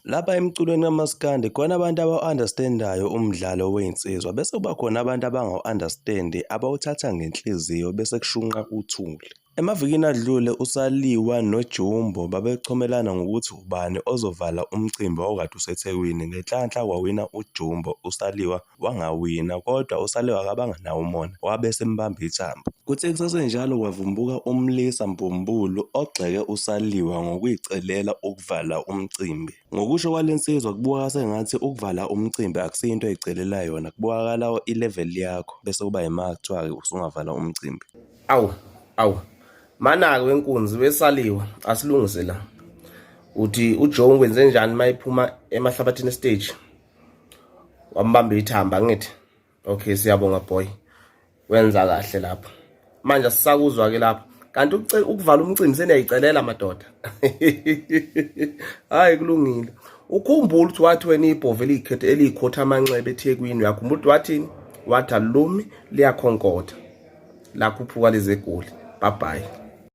Lapha emculweni kamaskandi khona abantu abawu-understand-ayo umdlalo wey'nsizwa bese kuba khona abantu abangawu-understand-i abawuthatha ngenhliziyo bese kushunqa uthuli. Emavikini adlule uSaliwa noJumbo babechomelana ngokuthi ubani ozovala umcimbi owawukade useThekwini. Ngenhlanhla kwawina uJumbo, uSaliwa wangawina kodwa uSaliwa akabanga nawo umona wabe esembamba ithambo. Kuthe kusasenjalo kwavumbuka umlisa mbumbulu ogxeke uSaliwa ngokuyicelela ukuvala umcimbi. Ngokusho kwale nsizwa kubukeka sengathi ukuvala umcimbi akusiyo into oyicelela yona, kubukakala i-level yakho bese kuba yima kuthiwa-ke usungavala umcimbi. Awu, awu. Manake wenkunzi wesaliwa asilungise la. Uthi uJoe wenze njani mayiphuma emahlabathini stage? Wambamba ithamba ngithi. Okay siyabonga boy. Wenza kahle lapho. Manje sisakuzwa ke lapho. Kanti ukuvala umcimbi seniyayicelela madoda. Hayi kulungile. Ukhumbula ukuthi wathi wena ibhova elikhethe elikhotha amanxeba eThekwini uyakhumbula ukuthi wathini? Wathi alumi liyakhonkotha. Lakhuphuka lezegoli. Bye bye.